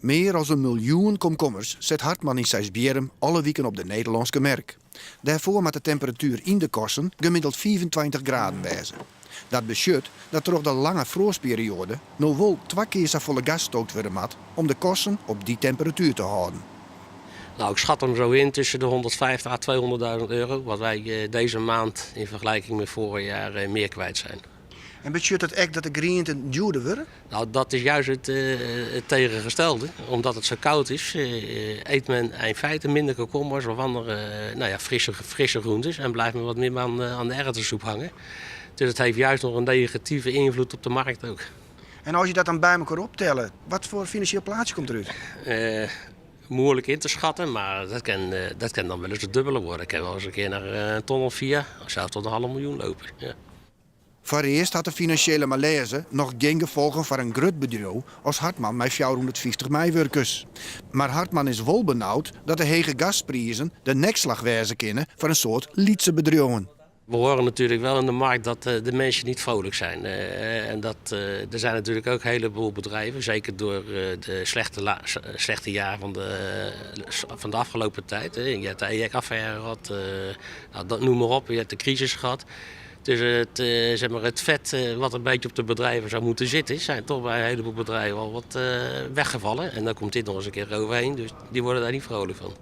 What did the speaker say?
Mear as in miljoen komkommers set Hartman yn Seisbierrum alle wiken op de Nederlânske merk. Dêrfoar moat de temperatuer yn de kassen gemiddeld 25 graden wêze. Dat betsjut dat troch de lange froastperioade no wol twa kear safolle gas stookt wurde moat om de kassen op dy temperatuer te hâlden. Nou, ik schat hem zo in tussen de 150 à 200.000 euro, wat wij deze maand in vergelijking met vorig jaar meer kwijt zijn. En betsjut dat ek dat de grienten djoerder wurde? Nou, dat is juist het tegengestelde. Omdat het zo koud is, eet men in feite minder komkommers of andere, nou ja, frisse groentes en blijft men wat meer aan de erwtensoep hangen. Dus het heeft juist nog een negatieve invloed op de markt ook. En as je dat dan by elkoar optelle, watfoar finansjeel plaatsje komt derút? Moeilijk in te schatten, maar dat kan dan wel eens het dubbele worden. Het kan wel eens een keer naar een ton of vier, of zelfs tot een half miljoen lopen. Ja. Foarearst hat de finansjele malêze noch gjin gefolgen foar in grut bedriuw as Hartman mei 450 meiwurkers. Mar Hartman is wol benaud dat de hege gasprizen de nekslach wêze kinne foar in soad lytse bedriuwen. We horen natuurlijk wel in de markt dat de mensen niet vrolijk zijn. En er zijn natuurlijk ook een heleboel bedrijven, zeker door de slechte jaar van de afgelopen tijd. Hè. Je hebt de EHEC-affaire gehad, nou, dat noem maar op, je hebt de crisis gehad. Dus zeg maar, het vet wat een beetje op de bedrijven zou moeten zitten, zijn toch bij een heleboel bedrijven al wat weggevallen. En dan komt dit nog eens een keer overheen, dus die worden daar niet vrolijk van.